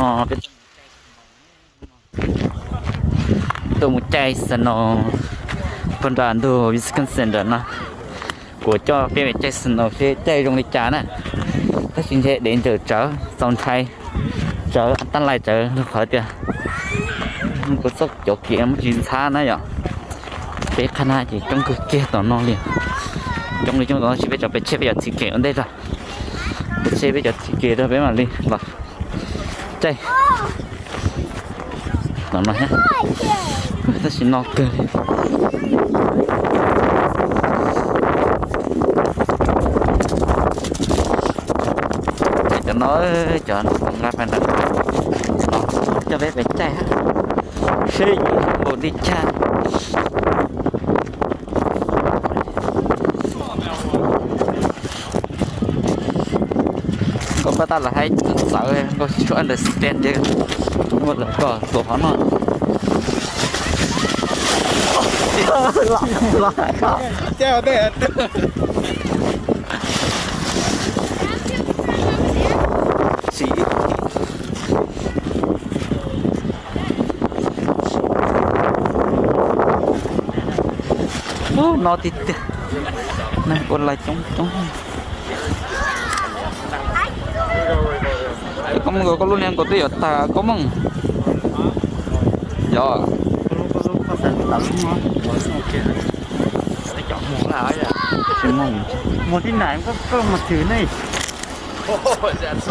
No peb tuaj mus caij snow puag nram ntug Wisconsin nram no. Kuv coj peb mus caij snow seb caij zoo li cas na. Tab sis ntshe dev ntsawm tsawv, txaus ntshai, tsawv tab lais tsawv rau qhov tias kuv txoj cov kiav muaj tsis ntxhab na yom. Peb qhab na ces coob kawg kiag tom no li. Coob li coob tom no, sis peb cov pes tshiab peb cov txhim kem ua ntej tso. Pes tshiab peb cov txhim kem rau peb mam li los caij tom no thiab. Tab sis no kawg li. Cov no, cov nqa pais ntawd no, coj peb pem caij seb yuav npaum li cas. Nkauj pab tab lawv hais txawv, nkauj tsis tshua understand thiab. Muaj lawv koj tuam qhov no. Ub, no tiag tiag. Neeg ua lais coob coob. Koj mus nkaus koj lub niag nkaus twb yuav tag koj mus. Yog. Tsis mus. Mus tib nais koj mus thwm ne.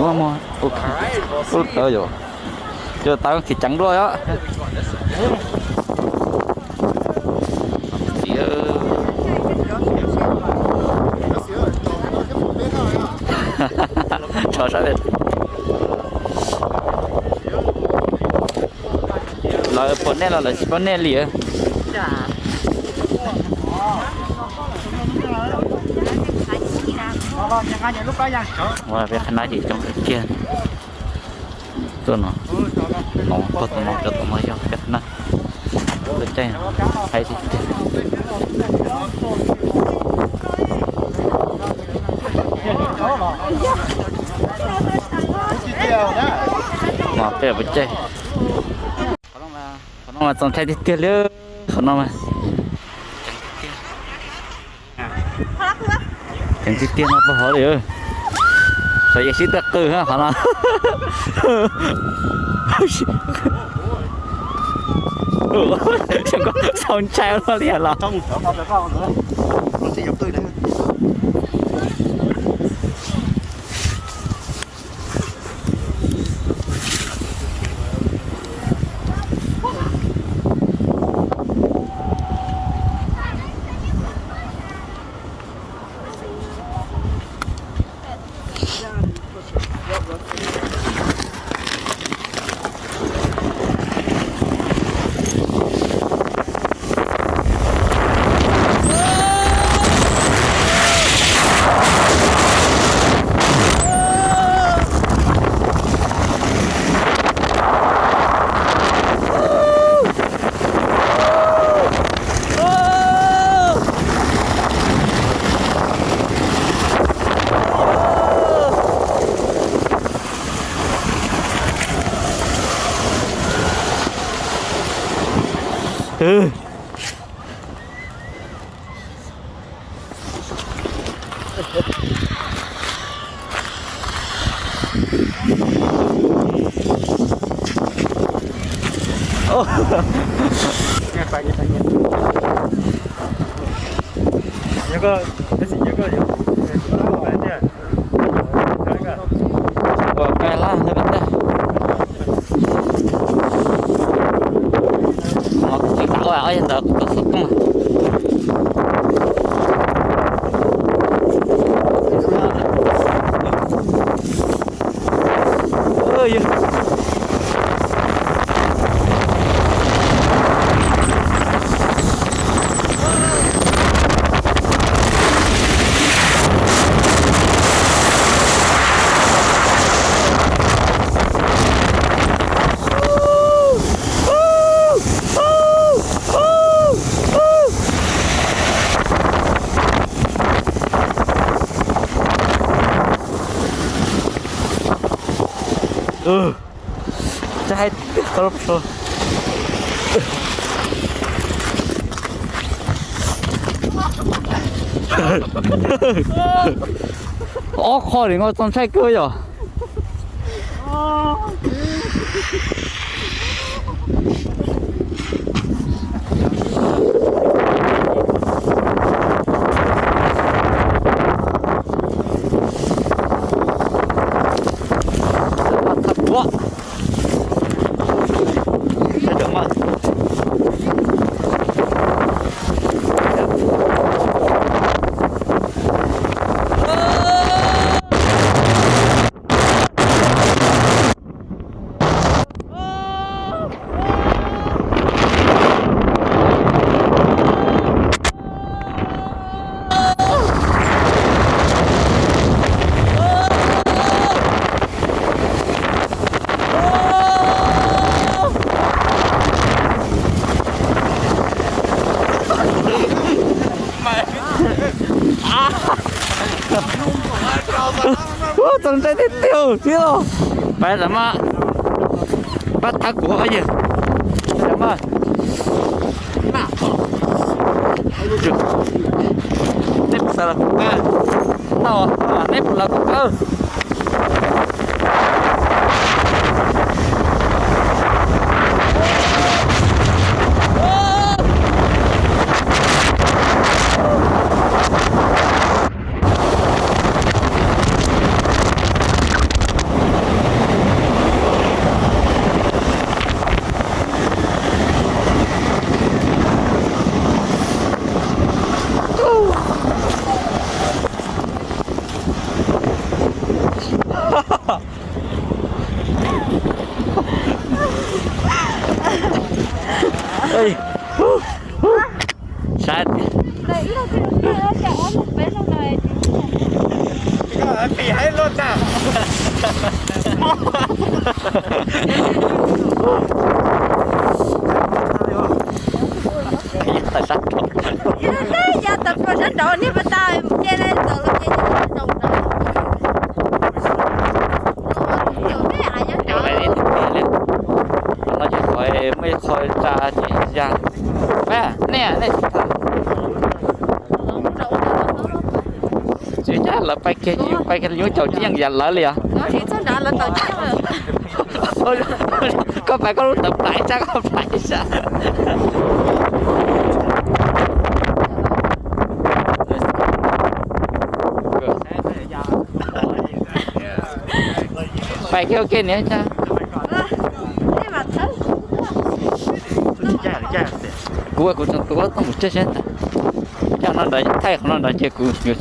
Ua mus, ua, ua tawv yom. Cov tawv khiav ceev dua yom. Tso sab pem. Lawv pom nej los lawv tsis pom nej li. Ua peb qhab na ces coob kawg kiag. Tuaj no, no pog tom no cov tom no yog peb qhab na. Tuaj caij hais tiag tiag. No peb puas caij. Qhov no mas txaus ntshai tiag tiag li, qhov no mas. Ceev tiag tiag no pog hov li. Xyov yog sib tuaj qw qhov no. Txaus ntshai no li los. Ua peb lab ntawd peb tag. Tsis tau ua ob yog ntawd kuv tau xub kooj. Tsis hais tiag, qhov lub ob qho li no txaus ntshai kawg yom. Ua txaus ntshai tiag tiag thiab. Pab tam mas, pab thab kuv os yawg. Tam mas, nej puas xav los kuv qab? No, nej puas los kuv qab? Saib tias, no ces qhov muaj ib qho tsa ces ya. Pab nej, nej tsis tham. Tsis cas, lawv pais kiag, yus pais kiag nyuj caum tsis yeej yam lawv li os. Koj pais koj lub tawv plais tsab, koj plais tsab. Pais kiag ua ke niam tsab. Kuv, kuv tseem tuav tau mus tseg seb tas. Coj no ntawd, thaij qhov no ntawd ces kuv yuav tsis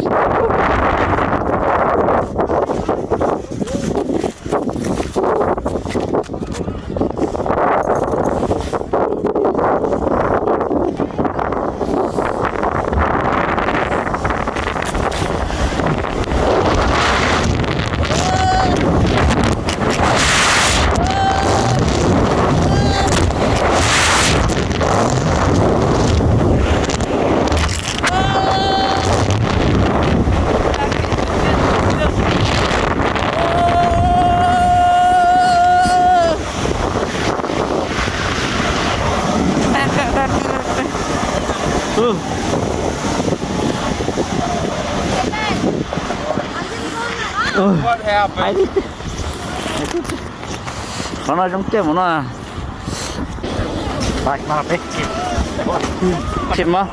Qhov no zoo cawj mus no. Chim mas,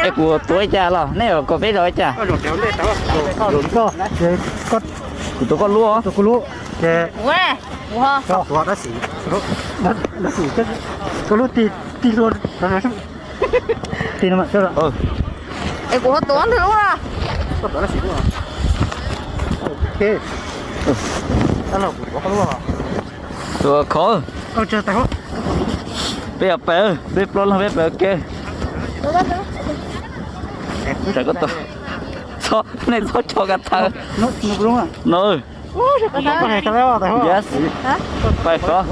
es kuv tuav ib cas los nej kom peb zov ib cas? Kuv tuav koj lub, koj lub, koj lub ti, ti hlua, ti no mas. Es kuv ho tuav ntwg lub na. Tuav khov. Peb yog peb, peb plaub leeg peb pem ua ke. Txhob, nej txhob tso ka thaw. No. Yes. Pais kov.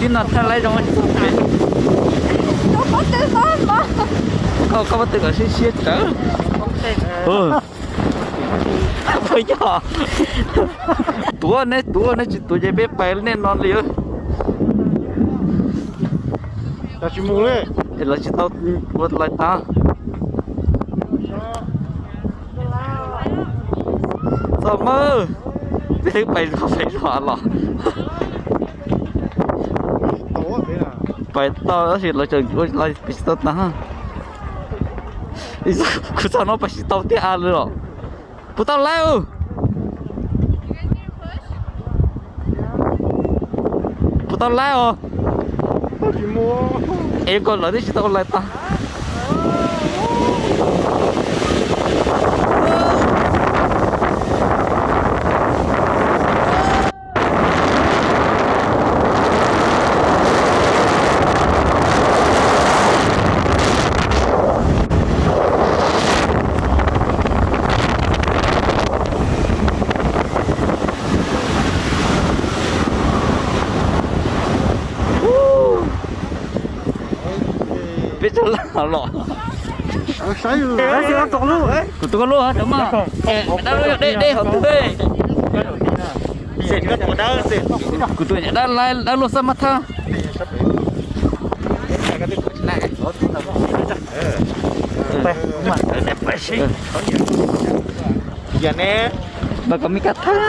Ib no thaj laib zoo tsis txog pem. Koj pob tw kom siab siab tsawv. Phooj ywg, tuav neb tuav, neb tsis tuav ces peb pais nej no li. Es lawv tsis tau ua lais tag. Txog mawb, peb twb pais zog pais zog los. Pais tau tab sis lawv tseem ua lais pais tsis tau tag. Kuv txog no pais tsis tau tiag a li los. Puas tau laib os? Puas tau laib os? Es koj lawv twb tsis tau ua lais tag. Peb tug laj los. Kuv tus koj lub cov maj. Dab laug yog deb deb hauv twg. Kuv tus nyam dab laug, dab laug xab mab thab. Mas kom Mes Kas thab.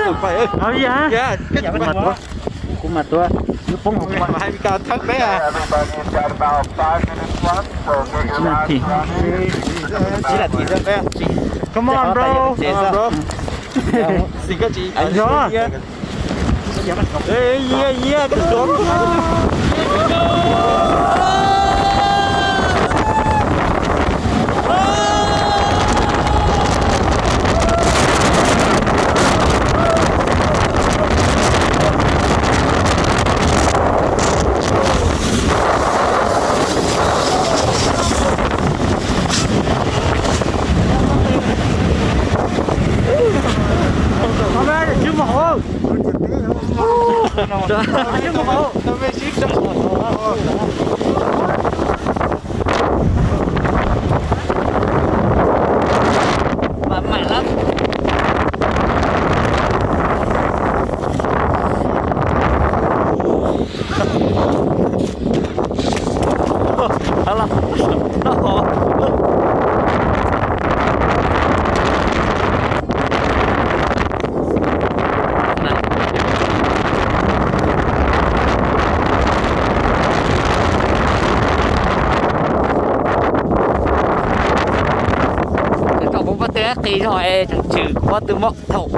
Kuv mas tuav, kuv poob hauv mas. Tsib nas this. Tsib nas this xwb peb. Come on, bro. Mas mam lawm. Koj puas pob tw qis zog es tseem tshwm pob tw mob thaum.